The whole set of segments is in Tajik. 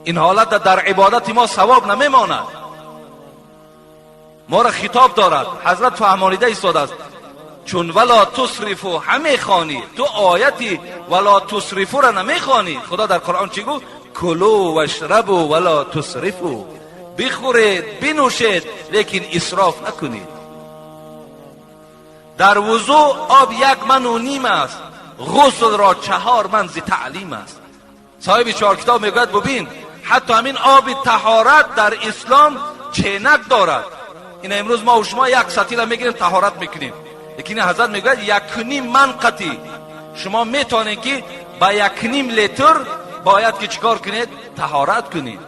Ин ҳолат дар ибодати мо савоб намемонад. Моро хитоб дорад, ҳазрат фаҳмонида истодааст. Чун вала тусрифу ҳамехонӣ, ту ояти вала тусрифуро намехонӣ. Худо дар Қуръон чӣ гуфт? Кулу вашрабу вала тусрифу. Бихӯред, бинӯшед, лекин исроф накунед. Дар вузӯ об 1.5 ман аст, ғусл ро 4 ман зи таълим аст. Соҳиби 4 китоб мегӯяд: бубин, ҳатто ҳамин оби таҳорат дар ислом ченак дорад. Ин имрӯз мо шумо як сатила мегирем, таҳорат мекунем, лекин ҳазрат мегӯяд 1.5 ман қатӣ шумо метавонед ки ба 1.5 литр бояд ки чикор кунед? Таҳорат кунед.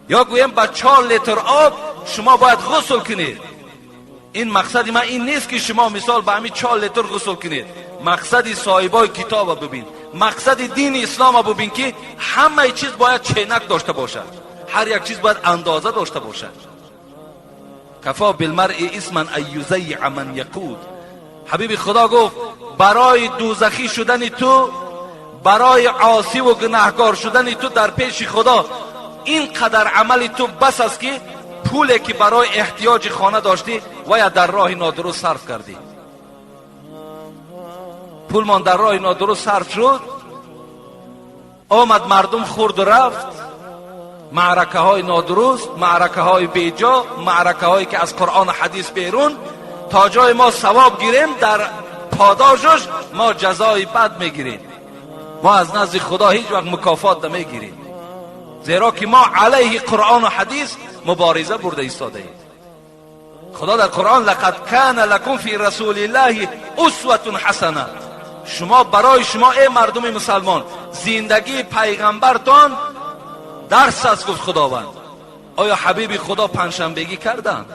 Ё гӯем ба 4 литр об шумо бояд ғусл кунед. Ин мақсади ман ин нест ки шумо мисол ба ҳамин 4 литр ғусл кунед. Мақсади соҳибои китоба бибин, мақсади дини ислома бибин, ки ҳамаи чиз бояд ченак дошта бошад, ҳар як чиз бояд андоза дошта бошад. Кафо билмаръи исман ан юзаййиа ман яқуд. Ҳабиби Худо гуфт: барои дӯзахӣ шудани ту, барои осиву гунаҳкор шудани ту дар пеши Худо ин қадар амали ту бас аст, ки пуле ки барои эҳтиёҷи хона доштӣ, вая дар роҳи нодуруст сарф кардӣ. Пулмон дар роҳи нодуруст сарф шуд, омад, мардум хӯрду рафт. Маъракаҳои нодуруст, маъракаҳои беҷо, маъракаҳое ки аз Қуръону ҳадис берун, то ҷои мо савоб гирем, дар подошаш мо ҷазои бад мегирем. Мо аз назди Худо ҳеҷ вақт мукофот намегирем, зеро ки мо алайҳи Қуръону ҳадис мубориза бурда истодаем. Худо дар Қуръон: лақад кана лакум фи расулиллаҳи усватун ҳасана. Шумо, барои шумо, эй мардуми мусалмон, зиндагии пайғамбартон дарс аст, гуфт Худованд. Оё ҳабиби Худо панҷшанбегӣ карданд,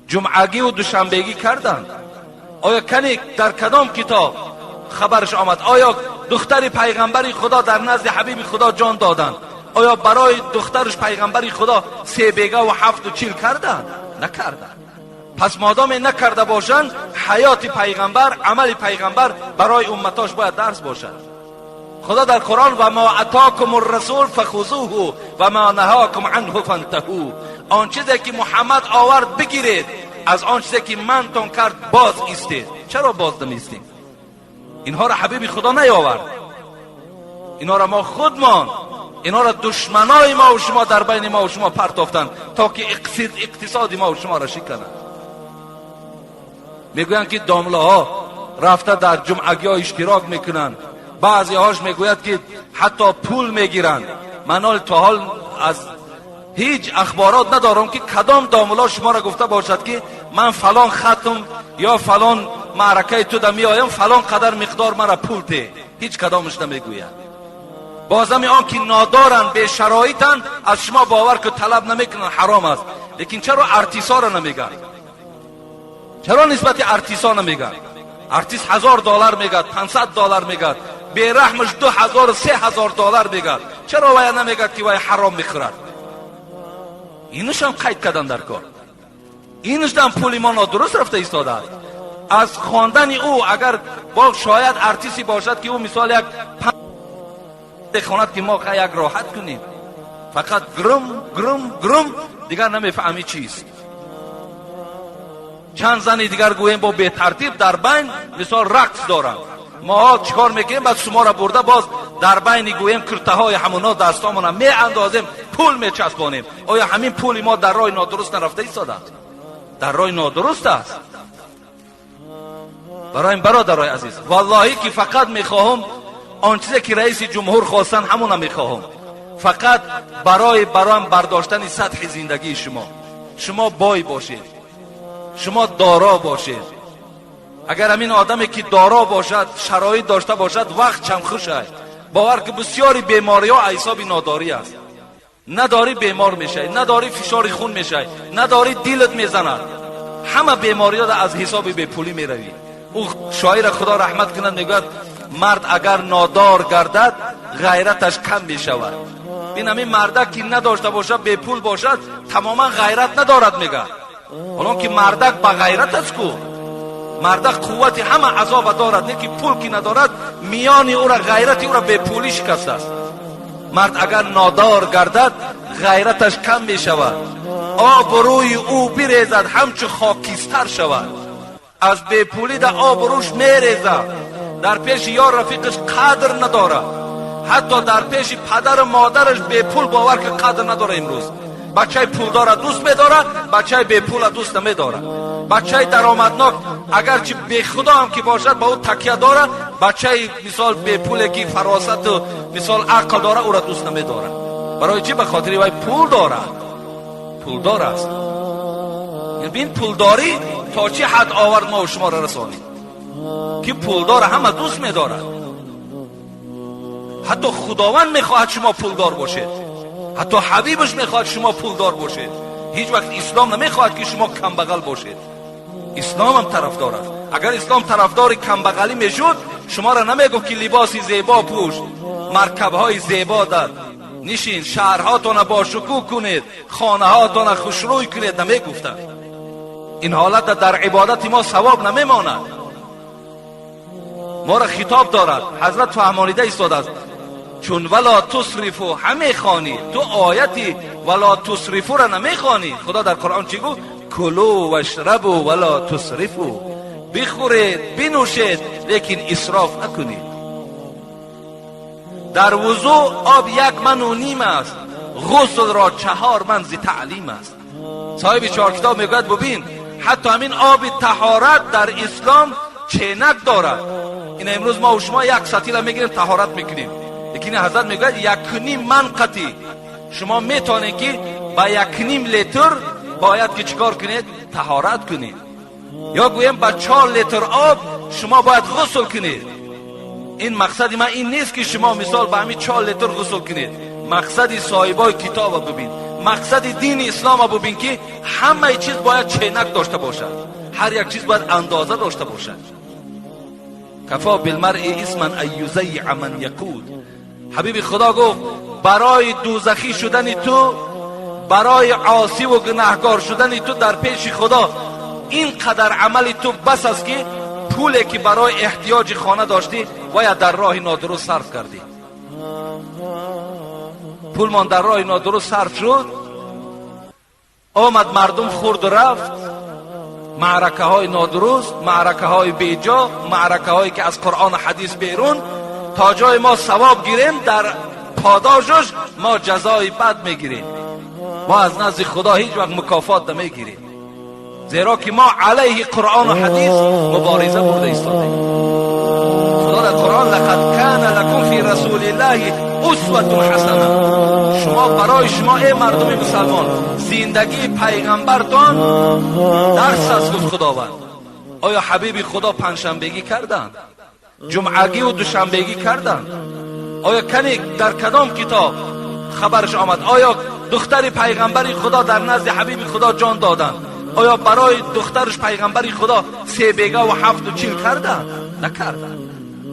ҷумъагиву душанбегӣ карданд? Оё кане дар кадом китоб хабараш омад? Оё духтари пайғамбари Худо дар назди ҳабиби Худо ҷон доданд? Оё барои духтараш пайғамбари Худо себегаву ҳафту чил карданд? Накарданд. Пас модоме накарда бошанд, ҳаёти пайғамбар, амали пайғамбар барои умматош бояд дарс бошад. Худо дар Қуръон: ва ма атокум расул фахузуҳу ва ма наҳокум анҳу фантаҳу. Он чизе ки Муҳаммад овард, бигиред, аз он чизе ки мантон кард, боз истед. Чаро боз намеистем? Инҳоро ҳабиби Худо наёвард, инҳоро мо худмон, инҳоро душманои мову шумо дар байни мову шумо партофтанд, то ки иқтисоди мову шуморо шикананд. Мегӯянд ки домлаҳо рафта дар ҷумъагиҳо иштирок мекунанд, баъзеҳош мегӯяд ки ҳатто пул мегиранд. Ман ҳол то ҳол аз ҳеҷ ахборот надорам, ки кадом домулло шуморо гуфта бошад, ки ман фалон хатм ё фалон маъракаи туда меоям, фалон қадар миқдор мара пул те. Ҳеҷ кадомаш намегӯяд. Бозами он ки нодоранд, бешароитанд, аз шумо бовар ки талаб намекунанд, ҳаром аст. Лекин чаро артисоро намегӯянд? Чаро нисбати артисо намегӯянд? Артист 1000 доллар мегӯяд, 500 доллар мегӯяд, бераҳмаш 2000, 3000 доллар мегӯяд. Чаро вая намегӯяд, ки вай ҳаром мехӯрад? Инушам қайд кардан дар кор. Инушдам пули мо нодуруст рафта истодааст аз хондани ӯ. Агар бо шояд артисе бошад, ки ӯ мисол як хонад, ки мо як роҳат кунем, фақат грум грум грум, дигар намефаҳмӣ чист. Чанд зани дигар гӯем бо бетартиб дар байн мисол рақс доранд. Моҳо чӣ кор мекунем? Баъд шуморо бурда боз дар байни гӯем куртаҳои ҳамуно дастомона меандозем, пул мечаспонем. Оё ҳамин пули мо дар роҳи нодуруст нарафта истодааст? Дар роҳи нодуруст аст. Барои бародарои азиз, валлоҳӣ ки фақат мехоҳам он чизе ки раиси ҷумҳур хостанд, ҳамона мехоҳам, фақат барои бароам бардоштани сатҳи зиндагии шумо. Шумо бой бошед, шумо доро бошед. Агар ҳамин одаме ки доро бошад, шароит дошта бошад, вақт чам хушай. Бовар ки бисёри бемориҳо ҳисоби нодорӣ аст. Надорӣ, бемор мешавӣ, надорӣ, фишори хун мешавӣ, надорӣ, дилат мезанад. Ҳама бемориҳо аз ҳисоби бепулӣ меравӣ. Ӯ шоира, Худо раҳмат кунад, мегӯяд: мард агар нодор гардад, ғайраташ кам мешавад. Бин, ҳамин мардак ки надошта бошад, бепул бошад, тамоман ғайрат надорад, мегӯяд. Ҳолон ки мардак ба ғайрат аст ку, мардак қуввати ҳама азоба дорад, не ки пул ки надорад, миёни ӯра, ғайрати ӯра бепулӣ шикастааст. Мард агар нодор гардад, ғайраташ кам мешавад, обрӯи ӯ бирезад, ҳамчу хокистар шавад. Аз бепулӣ да обрӯш мерезад, дар пеши ёр рафиқаш қадр надорад, ҳатто дар пеши падару модараш бепул бовар ки қадр надорад. Имрӯз бачаи пулдора дӯст медорад, бачаи бепула дӯст намедорад. Бачаи даромаднок агарчи бехудо ҳам ки бошад, ба ӯ такя дорад. Бачаи мисол бепуле ки фаросату мисол ақл дорад, ӯра дӯст намедорад. Барои чӣ? Ба хотири вай пул дорад, пулдор аст. Бин, пулдорӣ то чӣ ҳад овард мо шуморо расонид, ки пулдора ҳама дӯст медорад. Ҳатто Худованд мехоҳад шумо пулдор бошед, ҳатто ҳабибаш мехоҳад шумо пулдор бошед. Ҳеҷ вақт ислом намехоҳад ки шумо камбағал бошед. Ислом ҳам тарафдор аст. Агар ислом тарафдори камбағалӣ мешуд, шуморо намегуфт ки либоси зебо пӯш, маркабҳои зебо дар нишин, шаҳрҳотона бошукӯҳ кунед, хонаҳотона хушрӯй кунед, намегуфтанд. Ин ҳолат дар ибодати мо савоб намемонад. Моро хитоб дорад, ҳазрат фаҳмонида истодааст, чун вала тусрифу ҳамехонӣ, ту ояти вала тусрифура намехонӣ. Худо дар Қуръон чӣ гуфт? Кулу вашрабу вала тусрифу, бихӯред, бинӯшед, лекин исроф накунед. Дар вузӯ об 1,5 ман аст, ғуслро 4 ман зи таълим аст. Соҳиби чор китоб мегӯяд: бубин, ҳатто ҳамин оби таҳорат дар ислом ченак дорад. Ина имрӯз мо шумо як сатила мегирем, таҳорат мекунем, лекин ҳазрат мегӯяд: 1,5 ман қатӣ шумо метавонед ки ба 1,5 литр бояд ки чӣ кор кунед? Таҳорат кунед. Ё гӯем, ба 4 литр об шумо бояд ғусл кунед. Ин мақсади ман ин нест ки шумо мисол ба ҳамин 4 литр ғусл кунед. Мақсади соҳибои китоба бубин, мақсади дини ислома бубин, ки ҳамаи чиз бояд ченак дошта бошад, ҳар як чиз бояд андоза дошта бошад. Кафо билмаръи исман ан юзаййиа ман яқуд. Ҳабиби Худо гуфт: барои дӯзахӣ шудани ту, барои осиву гунаҳкор шудани ту дар пеши Худо ин қадар амали ту бас аст, ки пуле ки барои эҳтиёҷи хона доштӣ, бояд дар роҳи нодуруст сарф кардӣ. Пулмон дар роҳи нодуруст сарф шуд, омад, мардум хӯрду рафт. Маъракаҳои нодуруст, маъракаҳои беҷо, маъракаҳое ки аз Қуръону ҳадис берун, то ҷои мо савоб гирем, дар подошаш мо ҷазои бад мегирем. Мо аз назди Худо ҳеҷ вақт мукофот намегирем, зеро ки мо алайҳи Қуръону ҳадис мубориза бурда истодем. Худо дар Қуръон: лақад кана лакум фи расулиллаҳи усватун ҳасана. Шумо, барои шумо, эй мардуми мусалмон, зиндагии пайғамбартон дарс аст, гуфт Худованд. Оё ҳабиби Худо панҷшанбегӣ карданд, ҷумъагиву душанбегӣ карданд? Оё кане дар кадом китоб хабараш омад? Оё духтари пайғамбари Худо дар назди ҳабиби Худо ҷон доданд? Оё барои духтараш пайғамбари Худо себегаву ҳафту чил карданд? Накарданд.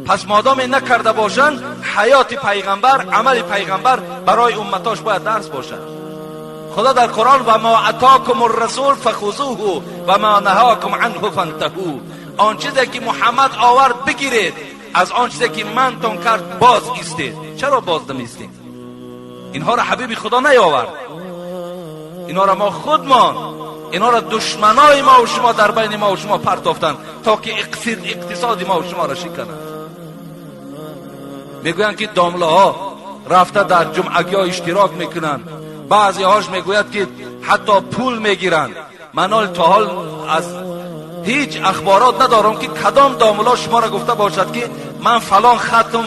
Пас модоме накарда бошанд, ҳаёти пайғамбар, амали пайғамбар барои умматош бояд дарс бошад. Худо дар Қуръон: ва мо атокум расул фахузуҳу ва ма наҳокум анҳу фантаҳу. Он чизе ки Муҳаммад овард, бигиред, аз он чизе ки мантон кард, боз истед. Чаро боз намеистем? Инҳоро ҳабиби Худо наёвард, инҳоро мо худмон, инҳоро душманои мову шумо дар байни мову шумо партофтанд, то ки иқтисоди мову шуморо шикананд. Мегӯянд ки домлаҳо рафта дар ҷумъагиҳо иштирок мекунанд, баъзеҳош мегӯяд ки ҳатто пул мегиранд. Ман ҳол то ҳол аз ҳеҷ ахборот надорам, ки кадом домуло шуморо гуфта бошад, ки ман фалон хатм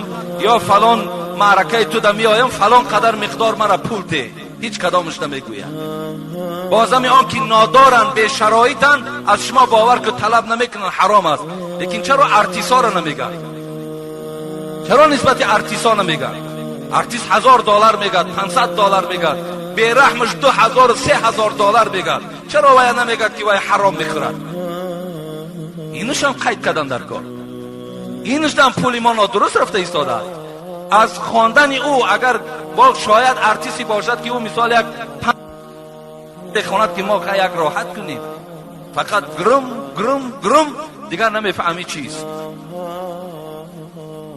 ё фалон маъракаи туда меоям, фалон қадар миқдор мара пул те. Ҳеҷ кадомаш намегӯяд. Бозами он ки нодоранд, бешароитанд, аз шумо бовар ки талаб намекунанд, ҳаром аст. Лекин чаро артисоро намегӯяд? Чаро нисбати артисо намегӯяд? Артист 1000 доллар мегӯяд, 500 доллар мегӯяд, бераҳмаш 2000, 3000 доллар мегӯяд. Чаро вая намегӯяд, ки вай ҳаром мехӯрад? Инушам қайд кардан дар кор. Инушдам пули мо нодуруст рафта истодааст аз хондани ӯ. Агар бо шояд артисте бошад, ки ӯ мисол як хонад, ки мо як роҳат кунем, фақат грум, грум, грум, дигар намефаҳмӣ чист.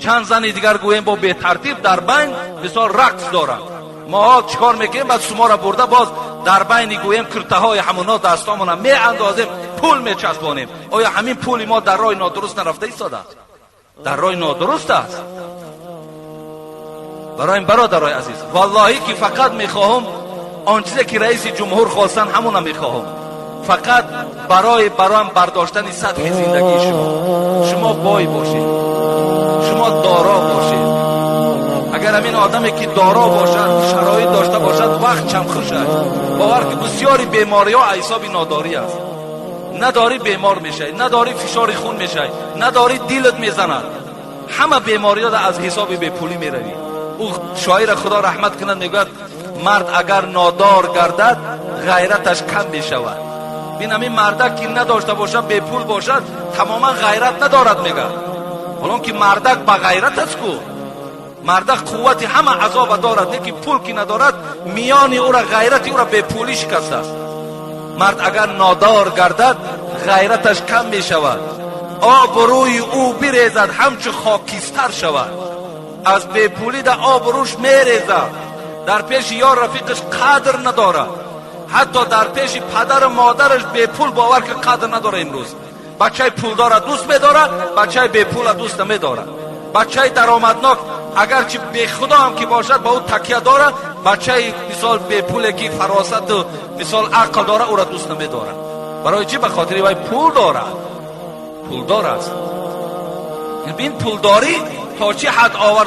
Чанд зани дигар гӯем бо бетартиб дар байн мисол рақс доранд. Моҳо чикор мекунем? Баъд шуморо бурда боз дар байни гӯем куртаҳои ҳамуно дастомона меандозем, пул мечаспонем. Оё ҳамин пули мо дар роҳи нодуруст нарафта истодааст? Дар роҳи нодуруст аст. Барои бародарои азиз, валлоҳӣ ки фақат мехоҳам он чизе ки раиси ҷумҳур хостанд, ҳамона мехоҳам. Фақат барои бароям бардоштани сатҳи зиндагии шумо. Шумо бой бошед, шумо доро бошед. Агар ҳамин одаме ки доро бошад, шароит дошта бошад, вақт чам хуш аст. Бовар ки бисёри бемориҳо аз ҳисоби нодорӣ аст. Надорӣ бемор мешавӣ, надорӣ фишори хун мешавӣ, надорӣ дилат мезанад. Ҳама бемориҳо аз ҳисоби бепулӣ меравӣ. Ӯ шоира худо раҳмат кунад мегӯяд: мард агар нодор гардад, ғайраташ кам мешавад. Бин, ҳамин мардак ки надошта бошад, бепул бошад, тамоман ғайрат надорад, мегӯяд. Ҳолон ки мардак ба ғайрат аст ку, мардак қуввати ҳама азоба дорад, не ки пул ки надорад, миёни ӯра ғайрати ӯра бепулӣ шикастааст. Мард агар нодор гардад, ғайраташ кам мешавад, обрӯи ӯ бирезад, ҳамчу хокистар шавад. Аз бепулӣ да обрӯш мерезад, дар пеши ёр рафиқаш қадр надорад, ҳатто дар пеши падару модараш бепул бовар ки қадр надорад. Имрӯз бачаи пулдора дӯст медорад, бачаи бепула дӯст намедорад. Бачаи даромаднок агарчи бехудо ҳам ки бошад, ба ӯ такя дорад. Бачаи мисол бепуле ки фаросату мисол ақл дорад, ӯра дӯст намедорад. Барои чӣ? Ба хотири вай пул дорад, пулдор аст. Бин, пулдорӣ то чӣ ҳад овард.